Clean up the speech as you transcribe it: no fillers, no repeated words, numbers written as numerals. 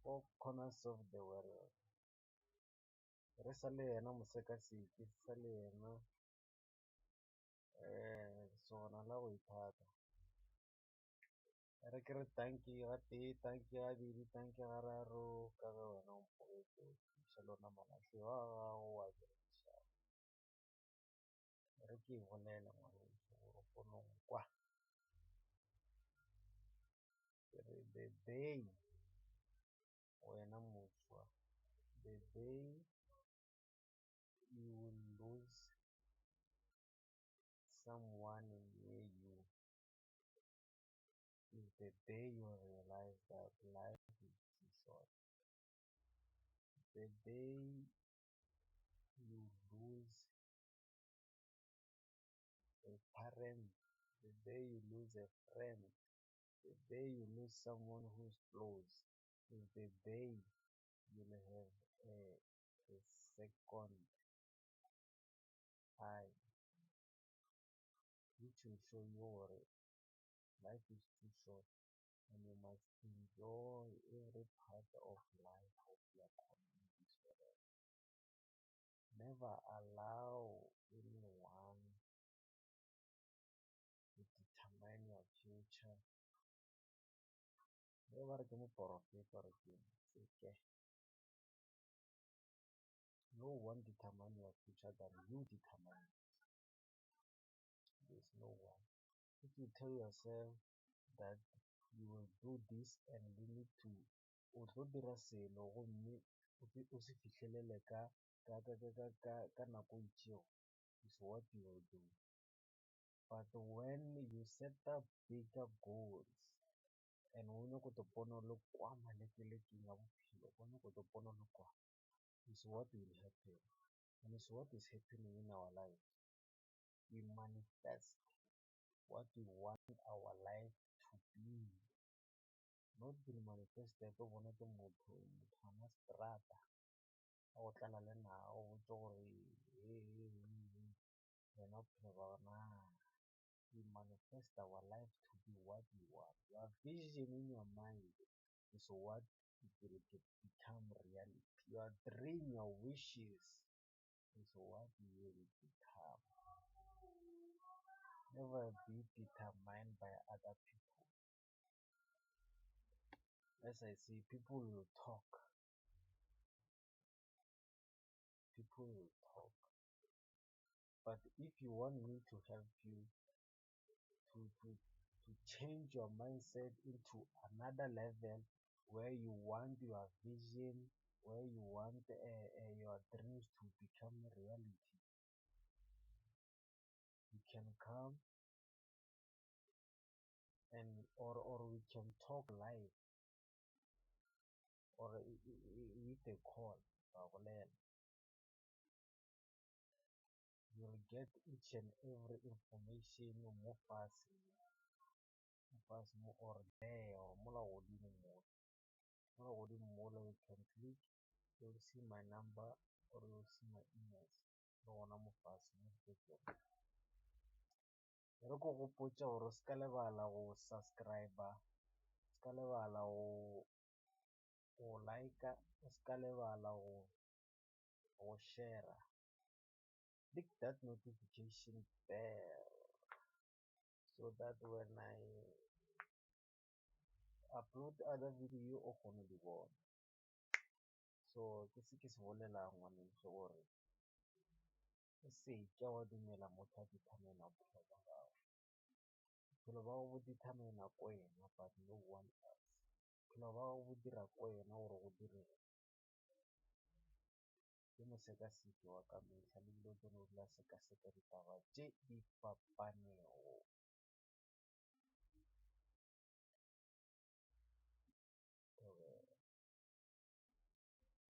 Four corners of the world. Re sa le yena mosekaseki, se sa le yena lesogana la go ithata. E re ke re tanki ga tee, tanki gabedi, tanki gararo ka ge wena o mpogetše o šomiša le ona malahla a gago wa diriša. E re ke e bolele ngwanešu gore o kgone go nkwa. Ke re the day wena moswa, the day you will lose someone near you is the day you realize that life is too short. The day you lose a parent, the day you lose a friend, the day you lose someone who's close is the day you'll have a second eye which will show you gore life is too short and you must enjoy every part of life of your in this world. Never allow anyone to determine your future. Ge ba re ke moporofeta or ke eng, seke. No one determine your future than you determine it. There's no one. If you tell yourself that you will do this and limit to o tlo dira selo gomme o se fihlelele ka nako e itšego, is what you will do. But when you set up bigger goals and o nyako to bona le kwa malekelekeng a bophelo, o nyako to bona le kwa, is what will happen. And it's what is happening in our life. We manifest what we want our life to be. Not been manifested o bona ke motho, mothwana strata, a go tlala le naga, o botse gore wena bophelo ba gona. We manifest our life to be what we want. Your vision in your mind is what it will become reality. Your dream, your wishes is what you will become. Never be determined by other people. As I say, people will talk. People will talk. But if you want me to help you to change your mindset into another level where you want your vision, where you want your dreams to become reality, you can come and or we can talk live or with a call. You'll get each and every information mo fase, mo fase mo or there or mola godimo mo. Mola godimo mola you can click, you'll see my number or you'll see my emails. Le gona mo fase mo ke. E re ko gopotša gore o se ka lebala go subscribe, o se ka lebala go like, o se ka lebala go share. Click that notification bell so that when I upload other video o kgone di bona. So ke se ke se bolelang ngwaneso gore o seke wa dumela motho a determine bophelo ba gago. Bophelo ba gago bo determine ko wena but no one else. Bophelo ba gago bo dira ko wena gore go direge. Ke mosekaseki wa ka mehla le bile o tlo no dula sekaseka ditaba tše di fapanego.